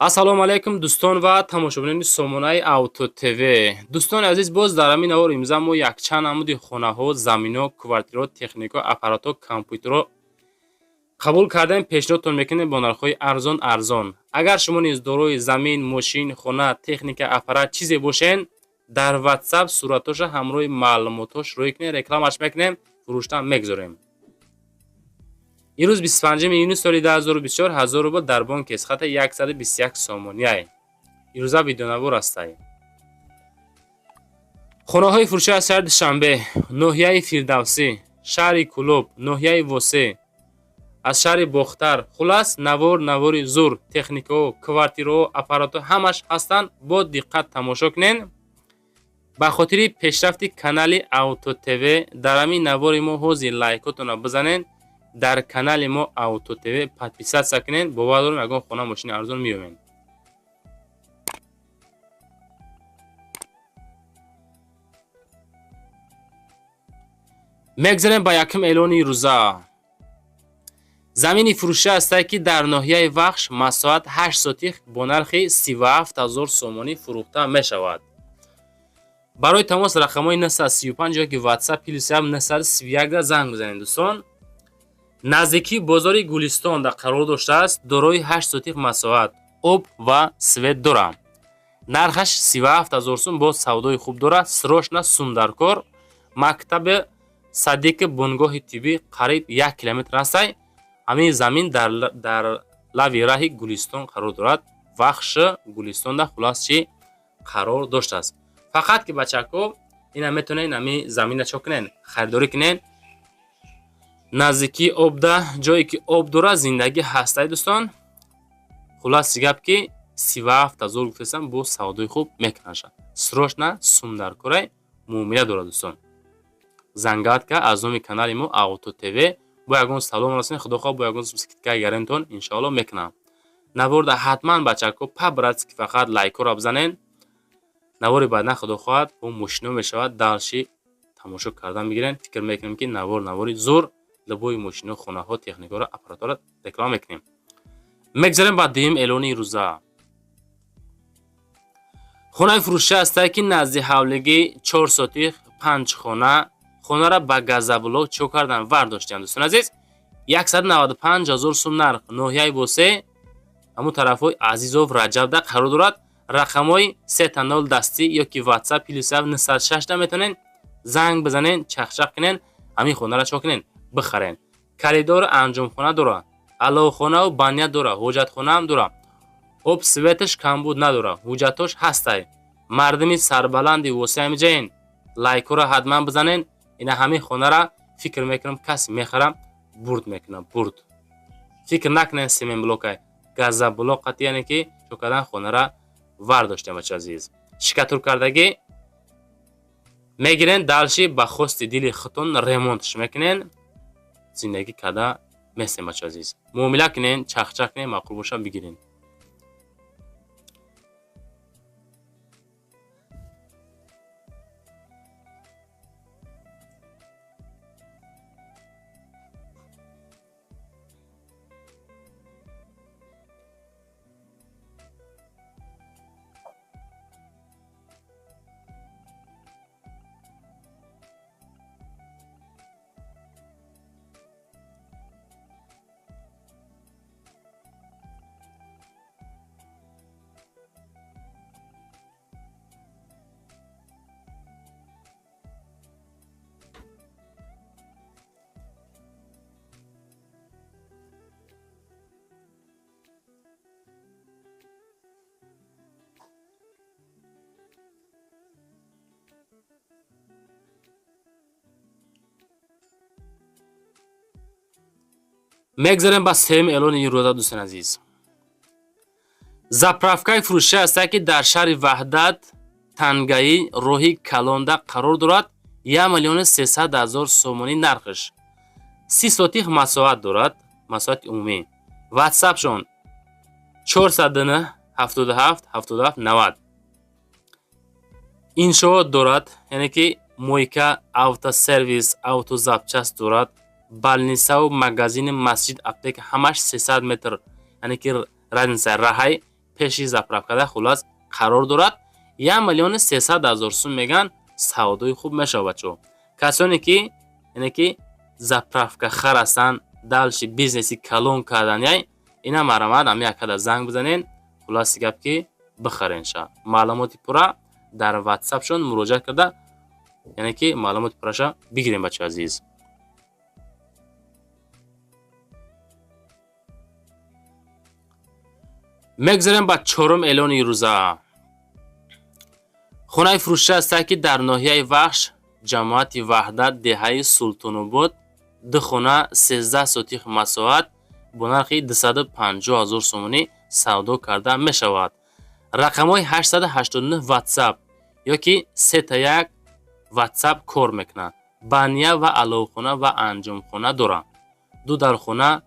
Ассалому алайкум, дӯстон ва тамошобинони сомонаи Авто ТВ. Дӯстони азиз, боз дар ҳамин навор имрӯза мо якчанд намуди хонаҳо, заминҳо, квартираҳо, техникаҳо, аппаратҳо, компютерҳо қабул кардем, пешниҳодтон мекунем бо нархҳои арзон арзон. Агар шумо низ дорои замин, мошин, хона, техника, аппарат чизе бошен, дар WhatsApp суратҳоша ҳамроҳи маълумотҳош рӯй кунед, рекламаш мекунем, фурӯштан мегузорем. Имрӯз 25 июни соли 2024, 1000 рубл дар бонки Эсхата 121 сомонияй. Имрӯза видеонавор ҳастай. Хонаҳои фурӯшӣ аз шаҳри Душанбе, ноҳияи Фирдавсӣ, шаҳри Кӯлоб, ноҳияи Восеъ, аз шаҳри Бохтар. Хулас, навор навори зур, техникаҳо, квартираҳо, аппаратҳо ҳамаш ҳастанд. Бо диққат тамошо кунед. Ба хотири пешрафти канали Авто ТВ дар ҳамин навори мо ҳозир лайкотонро бизанед, дар канали мо Авто ТВ подписаться кунед. Бовар дорем, ягон хона, мошини арзон меёбем. Мегзарем ба якум эълони рӯза. Замини фурӯшӣ ҳастае, ки дар ноҳияи Вахш, масоҳат 8 сотих, бо нархи 37 ҳазор сомонӣ фурӯхта мешавад. Барои тамос рақамҳои 935 ёки WhatsApp +931 занг бизанед, дӯстон. Наздикии бозори Гулистон дар қарор доштааст, дорои 8 сотих масоҳат, об ва свет дорад. Нархаш 37 ҳазор сум, боз савдои хуб дорад, срочно сум даркор. Мактаби, садики, бунгоҳи тиббӣ қариб 1 километр ҳастай. Ҳамин замин дар лави раҳи Гулистон қарор дорад. Вахши Гулистонда, хулас, чӣ қарор доштааст. Фақат ки, бачако, ина метавонед ҳамин замина чо кунед, харидорӣ кунед. Наздикии обда, ҷое ки об дорад, зиндагӣ ҳастай, дӯстон. Хуласи гап, ки 37 ҳазор гуфтастам, боз савдои хуб мекунаша. Срочно сум даркорай, муомила дорад, дӯстон. Зангатка аз номи канали мо Авто ТВ бо ягон салом расонед, худо хоҳ, бо ягон скидка гаремтон иншоалло мекунам. Наворда ҳатман, бачако, по-братски фақат лайкҳоро бизанед. Навори баъдан, худо хоҳад, бо мошино мешавад, дальше тамошо кардан мегирем. Фикр мекунем, ки навор навори зур, любой мошино, хонаҳо, техникаҳоро, аппаратҳоро реклама мекунем. Мегзарем ба дуюм эълони рӯза. Хонаи фурӯшӣ ҳастае, ки назди ҳавлигӣ, 4 сотих, панҷ хона. Хонаро ба газоблок чо кардан вардоштиям, дӯстони азиз. 195 ҳазор сум нарх, ноҳияи Восеъ, ҳамун тарафҳои Азизов Раҷабда қарор дорад. Рақамҳои сета нол дастӣ ёки WhatsApp +906 метавонед занг бизанед, чахчах кунед, ҳамин хонаро чо кунед, бихаред. Коридору анҷомхона дорад, аловхонаву баня дорад, ҳоҷатхонаам дорад. Об, светаш камбуд надорад, ҳуҷҷатҳош ҳастай. Мардуми сарбаланди Восеъ, ҳамиҷаен, лайкҳоро ҳатман бизанед. Ина ҳамин хонара фикр мекунам, касе мехара, бурд мекунад, бурд. Фикр накунед семенблокай, газоблок қати, яъне ки чо кардан хонара вардоштем, бача азиз. Штукатур кардагӣ мегирен, дальше ба хости дили худтон ремонтш мекунен, зиндагӣ карда местем, бача азиз. Муомила кунен, чахчах кунен, маъқул боша, бигирен. Мегзарем ба сеюм эълони ин рӯза, дӯстони азиз. Заправкаи фурӯшӣ ҳастае, ки дар шаҳри Ваҳдат, Тангаӣ, роҳи калонда қарор дорад. 1 300 000 сомонӣ нархш. 30 сотих масоҳат дорад, масоҳати умумӣ. Ватсапшон 409 77 77 90. Иншоот дорад, яъне ки мойка, автосервис, автозапчасть дорад, больницаву магазини, масҷид, аптека ҳамаш 300 метр, яъне ки разница раҳай. Пеши заправкада хулас қарор дорад. 1 300 000 сум меган, савдои хуб мешавад, бачаҳо. Касоне ки, яъне ки заправка хар ҳастанд, дальше бизнеси калон кардан, яй ина марамад, ами якада занг бизанен. Хулоси гап ки бихаренша. Маълумоти пурра дар ватсапшон муроҷиат карда, яъне ки маълумоти пурраша бигирем, бачаҳо азиз. Мегзарем ба чорум эълони рӯза. Хонаи фурӯшӣ ҳастад, ки дар ноҳияи Вахш, ҷамоати Ваҳдат, деҳаи Султонобод, ду хона, 13 сотих масоҳат, бо нархи 250 ҳазор сомонӣ савдо карда мешавад. Рақамҳои 889 ватсап ё ки 3 1 ватсап кор мекунад. Баня ва аловхона ва анҷомхона дорад, ду дархона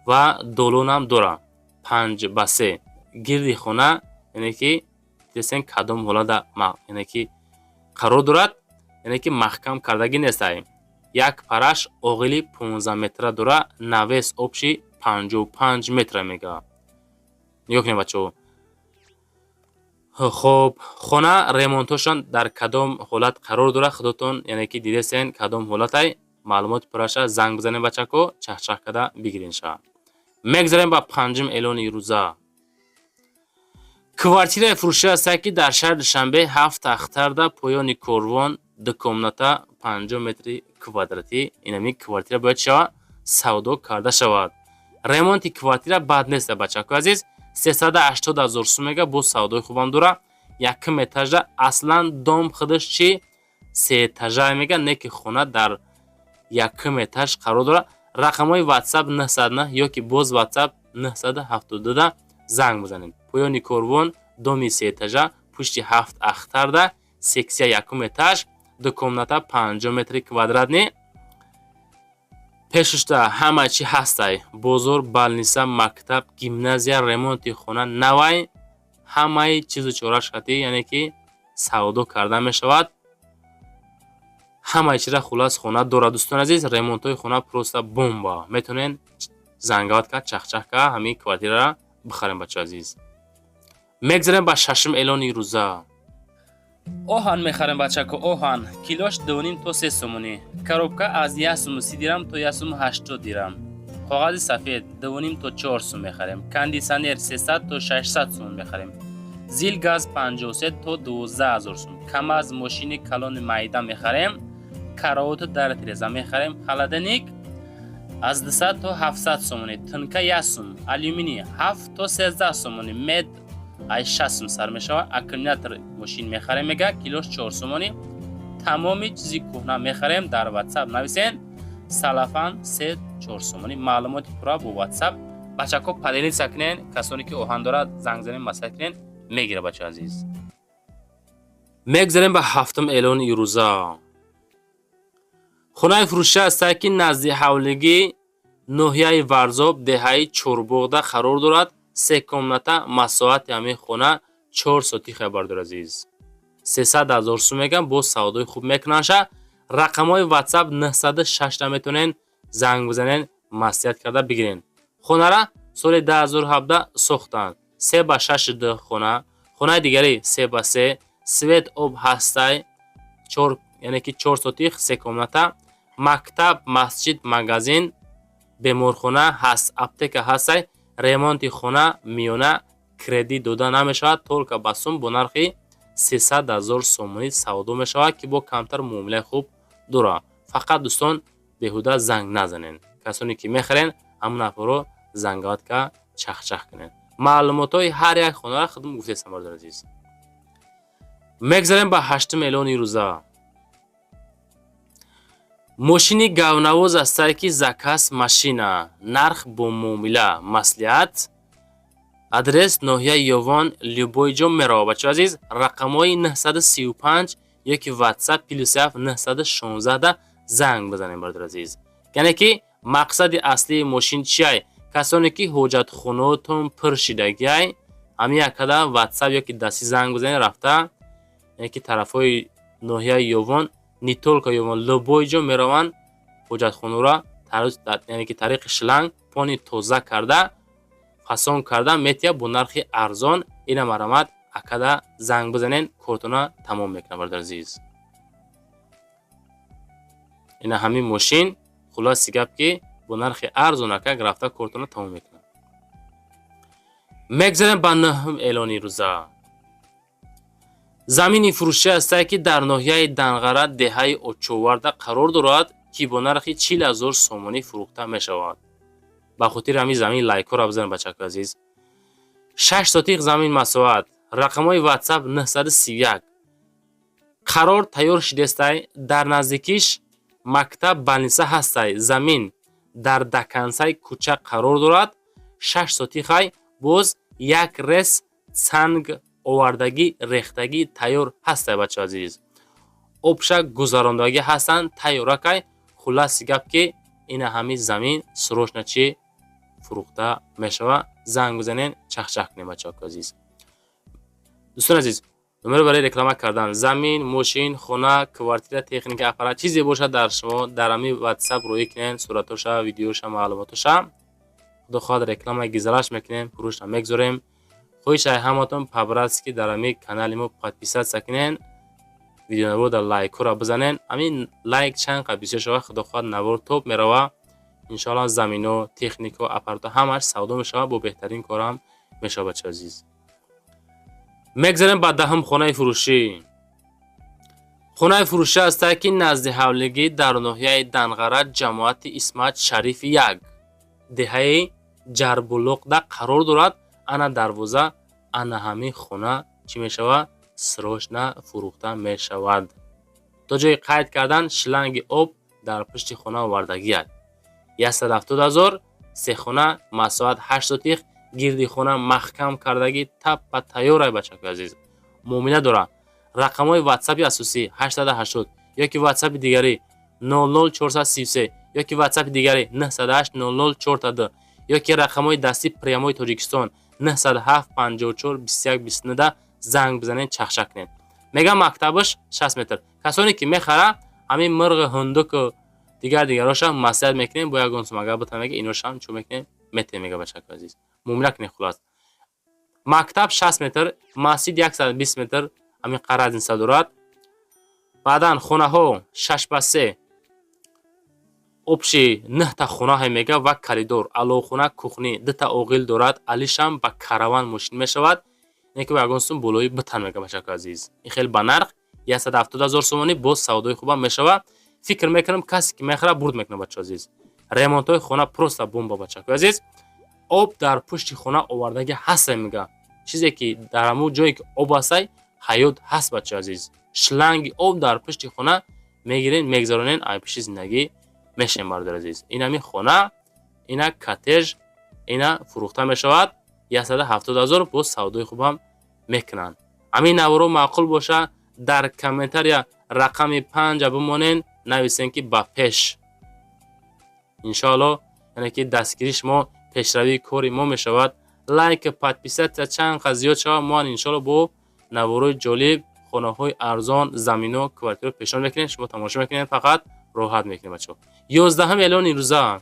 ва долонам дорад, 5 ба 3. Гирди хона, яъне ки дидесен, кадом ҳолата, яъне ки қарор дорад, яъне ки маҳкам кардагӣ нестай. Як параш оғили 15 метра дора, навес общий 55 метра мега. Нигоҳ кунед, бачаҳо. Хоб, хона ремонтошон дар кадом ҳолат қарор дорад, худотон, яъне ки дидесен, кадом ҳолатай. Маълумоти пурраша занг бизанед, бачако, чахчах карда бигиренша. Мегзарем ба панҷум эълони рӯза. Квартираи фурӯшӣ ҳастад, ки дар шаҳри Душанбе, Ҳафт Ахтарда, поёни корвон, ду комната, 50 метри квадратӣ. Инами квартира бояд шавад, савдо карда шавад. Ремонти квартира бад нест, бачако азиз. 380 ҳазор сум мега, боз савдои хубам дора. Якум этажа. Аслан дом худаш чи сеэтажа мега, не ки хона дар якум этаж қарор дорад. Рақамҳои ватсап 909 ё ки боз ватсап 972 занг бизанед. Поёни корвон, доми сеэтажа, пушти Ҳафт Ахтарда, сексия, якум этаж, ду комната, 50 метри квадратный. Пешушта ҳама чӣ ҳастай: бозор, больница, мактаб, гимназия. Ремонти хона навай, ҳамаи чизу чораш хатӣ, яъне ки савдо карда мешавад. Ҳамаи чиза хулас хона дорад, дӯстони азиз. Ремонтҳои хона просто бомба. Метавонед зангават кард, чахчах кард, ҳамин квартираро бихарем, бачаҳо азиз. Мегзарем ба шашум эълони рӯза. Оҳан мехарем, бачако, оҳан килош 2,5 то 3 сомонӣ, коробка аз 1 суму 30 дирам то 1 суму 80 дирам. Коғази сафед 2,5 то 4 сум мехарем. Кондитсионер 300 то 600 сум мехарем. Зил газ 53 то 12 ҳазор сум. Камаз мошини калони майда мехарем. Каровоту дар тиреза мехарем. Холодильник аз 200 то 700 сомонӣ, тынка 1 сум, алюминий 7 то 13 сомонӣ, мед ай 6 сум сар мешавад. Аккумулятор мошин мехарем, мега, килош 4 сомонӣ. Тамоми чизи кӯҳна мехарем, дар ватсап нависен. Салафан 3 4 сомонӣ. Маълумоти пурра бо ватсап, бачако, поделиться кунен. Касоне ки оҳан дорад, занг занен, маслиҳат кунен, мегира, бача азиз. Мегзарем ба ҳафтум эълони ирӯза. Хонаи фурӯшӣ ҳастад, ки назди ҳавлигӣ, ноҳияи Варзоб, деҳаи Чорбоғда қарор дорад, се комната, масоҳати ҳамин хона 4 сотиха, бардор азиз. 300 ҳазор сум мегам, боз савдои хуб мекунанша. Рақамҳои ватсап 906 метавонен занг бизанен, маслиҳат карда бигирен. Хонара соли 2017 сохтанд. 3 ба 6 ду хона, хонаи дигари 3 ба 3, свет, об ҳастай, чор, яъне ки 4 сотих, се комната. Мактаб, масҷид, магазин, беморхона ҳаст, аптека ҳастай. Ремонти хона миёна, кредит дода намешавад, только ба сум. Бо нархи 300 ҳазор сомонӣ савдо мешавад, ки бо камтар муомилаи хуб дорад. Фақат, дӯстон, беҳуда занг назанен. Касоне ки мехарен, ҳамон нафарро зангават ка чахчах кунед. Маълумотҳои ҳар як хонара худм гуфтесам, бародари азиз. Мегзарем ба ҳаштум эълони рӯза. Мошини гавнавоз ҳастае, ки заказ машина, нарх бо муомила, маслиҳат. Адрес ноҳияи Ёвон, любой ҷо мерава, бачаҳо азиз. Рақамҳои 935 ёки ватсап плюс 7 916 занг бизанем, бародари азиз. Яъне ки мақсади аслии мошин чиай? Касоне ки ҳоҷатхонаотон пур шидагиай, ҳамин якада ватсап ёки дастӣ занг бизанед, рафта, яъне ки тарафҳои ноҳияи Ёвон, не только Ёвон, любой ҷо мераванд, ҳоҷатхонаро, яъне ки тариқи шланг пони тоза карда. Фасон карда метия бо нархи арзон. Ина, марҳамат, акада занг бизанен, кортона тамом мекунад, бародари азиз. Ина ҳамин мошин. Хулоси гап, ки бо нархи арзон ака рафта кортона тамом мекунад. Мегзарем ба нӯҳум эълони рӯза. Замини фурӯшӣ ҳастае, ки дар ноҳияи Данғара, деҳаи Очоварда қарор дорад, ки бо нархи 40 000 сомонӣ фурӯхта мешавад. Ба хотири ҳамин замин лайкҳоро бизанед, бачаҳои азиз. 6 сотих замин масоҳат, рақамҳои Ватсап 931. Қарор тайёр шидестай, дар наздикиш мактаб, больница ҳастай. Замин дар до конца и кӯча қарор дорад, 6 сотихай. Боз як рес санг овардагӣ, рехтагӣ тайёр ҳастай, бачаҳои азиз. Обша гузарондагӣ ҳастанд, тайёракай. Хулоси гап, ки ина ҳамин замин срочно чӣ фурӯхта мешавад. Занг бизанен, чахчах кунем, бачаҳои азиз. Дӯстони азиз, номеро барои реклама кардан замин, мошин, хона, квартира, техника, аппарат, чизе бошад, дар шумо дар ҳамин Ватсап роӣ кунен суратоша, видеоша, маълумотоша. Худо хоҳад, реклама гизалаш мекунем, фурӯшна мегузорем. Хоҳишай ҳаматон по-братски дар ҳамин канали мо подписаться кунен, видеонавор лайкҳоро бизанен. Ҳамин лайк чанд қадр бисёр шавад, худо хоҳад, навор топ мерава. Иншоалло, замино, технико, аппарато ҳамаш савдо мешавад, бо беҳтарин корам мешавад, бачаи азиз. Мегзарем ба 10-ум хонаи фурӯшӣ. Хонаи фурӯшӣ ҳастае, ки назди ҳавлигӣ, дар ноҳияи Данғара, ҷамоати Исмат Шарифи як, деҳаи Ҷарбулоқда қарор дорад. Ана дарвоза, ана ҳамин хона чӣ мешавад? Срочно фурӯхта мешавад. То ҷои қайд кардан, шланги об дар пушти хона овардагиад. 170 000, се хона, масоҳат 8 сотих, гирди хона маҳкам кардагӣ, таппа тайёрай, бачаҳои азиз. Муомила дорад. Рақамҳои Ватсапи асосӣ 880 ёки Ватсапи дигарӣ 00433 ёки Ватсапи дигарӣ 908 00 42 ёки рақамҳои дастӣ прямой Тоҷикистон 907 54 21 29 занг бизанед, чахчах кунед. Мегам, мактабаш 60 метр. Касоне ки мехара, ҳамин мирғи ҳундуку дигар дигароша маслиҳат мекунем, бо ягон сум агар битан, мега, иношам чӯ мекунем, метем, мега, бачаҳои азиз. Муомила кунед. Хулос, мактаб 60 метр, масҷид 120 метр, ҳамин қадр разница дорад. Баъдан хонаҳо 6 ба 3, общий нӯҳта хонаҳе, мега, ва коридор, аловхона, кухня, дута оғил дорад. Алишам ба караван мошин мешавад, не ки ба ягон сум болои битан, мега, бачаҳои азиз. Ин хел ба нарх 170 000 сомонӣ, боз савдои хубам мешавад. Фикр мекунам, касе ки мехарад, бурд мекунад, бачаҳои азиз. Ремонтҳои хона просто бомба, бачаҳои азиз. Об дар пушти хона овардагӣ ҳастай, мега. Чизе ки дар ҳамун ҷое ки об ҳастай, ҳаёт ҳаст, бачаҳои азиз. Шланги об дар пушти хона мегирен, мегзаронен, ай пишти зиндагӣ мешавем, бародари азиз. Ин ҳамин хона, ина коттедж, ина фурӯхта мешавад 170 000, боз савдои хубам мекунанд. Ҳамин наворо маъқул боша, дар комментария рақами 5-а бимонен, нависен, ки ба пеш. Иншоалло, яъне ки дастгирии шумо пешравии кори мо мешавад. Лайк, подписаться чанд қадр зиёд шавад, мо иншоалло бо наворои ҷолиб, хонаҳои арзон, замино, квартиро пешниҳод мекунем. Шумо тамошо мекунед, фақат роҳат мекунем, бачаҳо. 11-ум эълони рӯза.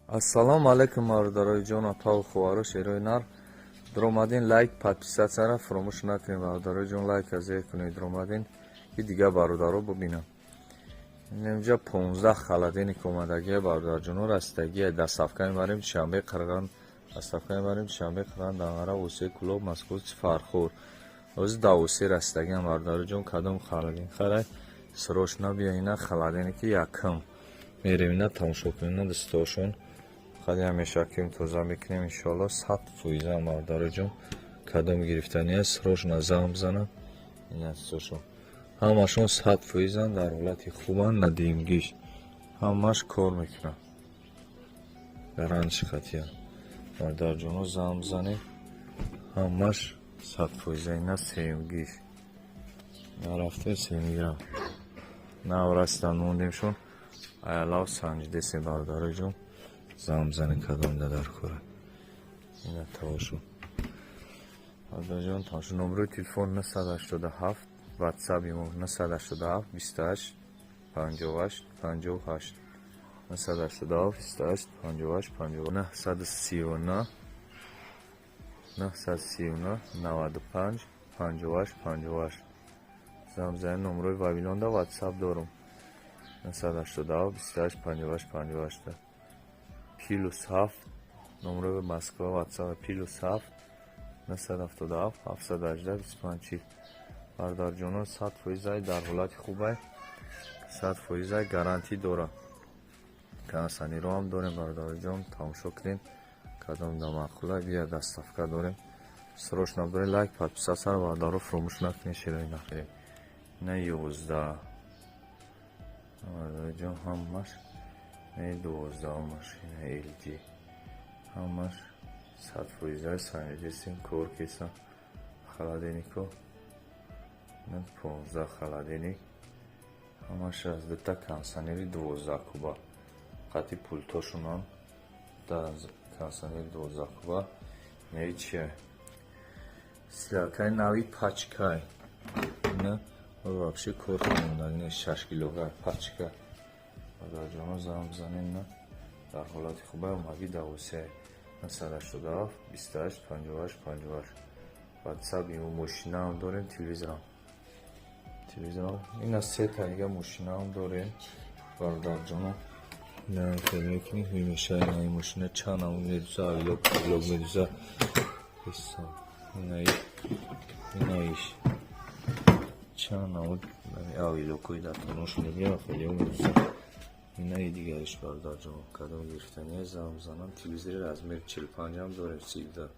Ассалому алайкум, бародарои ҷон, апаву хуваро, шерои нар. Дуромадин, лайк, подписаться ра фуромӯш накунед, бародарои ҷон. Лайк азер кунед, дуромадин, ки дигар бародаро бубинам. Инҷа 15 холодильник омадагия, бародарҷоно, растагия. Доставка мебарем Душанбе, Қирған, доставка мебарем Душанбе, Қирған, Данғара, Восе, Кулоб, Москва, Фархор. Ҳозир давосе растагиам, бародароҷон. Кадом холодильник харай, срочно биё. Ина холодильники якум мерем, ина тамошо кунем, ина дастошон хади ҳамеша ким тоза мекунем, иншоалло, 100%-ам, бародароҷон. Кадом гирифтания, срочно занг бизанам. Ина дастошон ҳамашон 100%-анд, дар ҳолати хубанд, надимгиш ҳамаш кор мекунад, гаранти хатия. Бародарҷоно, занг бизанед, ҳамаш 100%. Ина сеюмгиш нарафта, сеюмгира наврастан мондемшон, аялав санҷидесем, бародароҷон. Занг бизанед, кадом дар кора. Ина тавошо, бародарҷон, тамошо. Номерои телефон 987, Ватсаби мо 987 28 58 58, 987 28 58 59. 939. 939 95 58 58. Занг бизанед, номерои Вавилонда WhatsApp дорум, 987 28 58 58. +7, номерои Москва WhatsApp +7 977 718 25 40. Бародарҷоно, 100%-ай, дар ҳолати хубай, 100%-ай, гарантӣ дорад. Кондитсионерҳоам дорем, бародарҷон, тамошо кунед, кадом да маъқула, бия, доставка дорем. Срочно дорем. Лайк, подписаться, бародаро, фуромӯш накунед. Шерои нахе на 11, бародарҷон, ҳамаш на 12 машина LG, ҳамаш 100%-ай, санҷисем, кор кеса. Холодильнико на 15, холодильник ҳамаш аз дута кондитсионери 12 куба, қати пултошунам, кондитсионери 12 куба. Неи чия? Стиралкаи нави, пачкай, ина вообще кор кунонда, 6 килога, пачка. Бародарҷоно, занг бизанед, на дар ҳолати хубай, омаги давосияй, 987 28 58 58. WhatsApp. Имо мошинаам дорем, телевизорам, ина сета дига мошинаам дорем, бародарҷоно. Ина хел мекунӣ, мемеша. Ина ин мошина чанд намуд медуза, авилок, авилок медуза. Инаиш чанд намуд авилокҳои дар тонош мегирам, хелео медуза. Инаи дигариш, бародарҷон, кадом гирифтания, занг бизанам. Телевизори размери 45-ам дорем, 32.